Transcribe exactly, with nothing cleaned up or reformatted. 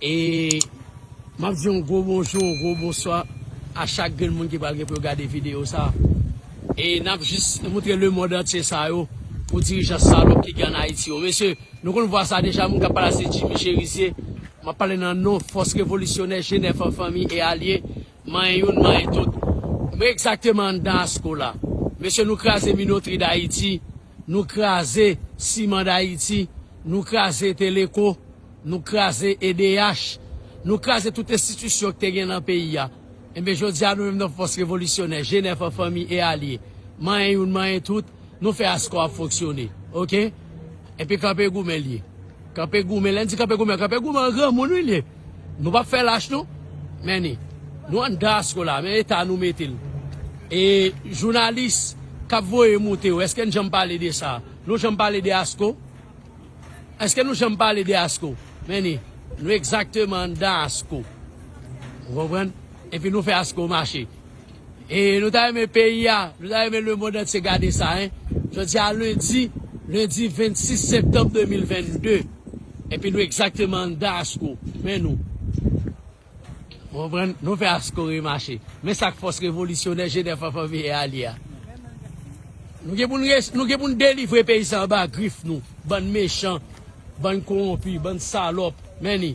E m ap di yon gwo bonjou, yon gwo bonswa a chak grenn moun ki pral gen pou yo gade videyo sa. E n ap jis moutre lemonn antye sa yo pou dirijan salòp ki gen ann Ayiti yo. Mesye, nou konn vwa sa deja, moun k ap pale a se Jimmy Cherizier. M ap pale nan non Fòs Revolisyonè G nèf an fanmi e alye, manyen youn, manyen tout. Nou egzakteman anndan ASCO la. Mesye, nou kraze Minoterie d'Haïti, nou kraze Ciment d'Haïti, nou kraze Teleco, nou kraze E D H, nou kraze tout enstitisyon ki te gen nan peyi a. Enben, jodi a, nou menm nan Fòs Revolisyonè, G nèf an fanmi e alye, manyen youn, manyen tout, nou fè ASCO ap fonksyone, oke? Epi kanpe goumen l ye. Kanpe goumen, lè n di kanpe goumen, kanpe goumen an granmoun wi l ye. Nou p ap fè lach non. Men ni, nou anndan ASCO la, men eta nou mete l. E jounalis k ap voye moute yo, èske n janm pale de sa? Nou janm pale de ASCO? Èske nou janm pale de ASCO? Men ni, nou egzakteman anndan ASCO. Ou konprann? Epi nou fè ASCO mache. E nou ta renmen peyi a, nou ta renmen lemonn antye gade sa, en. Jodi a lendi, lendi vennsis septanm de mil vennde. Epi nou egzakteman anndan ASCO. Men nou. Ou konprann? Nou fè ASCO remache. Men sa k Fòs Revolisyonè G nèf an fanmi e alye a. Nou gen pou n res-, nou gen pou n delivre peyi sa anba grif nou. Bann mechan, bann kowonpi, bann salòp. Men ni.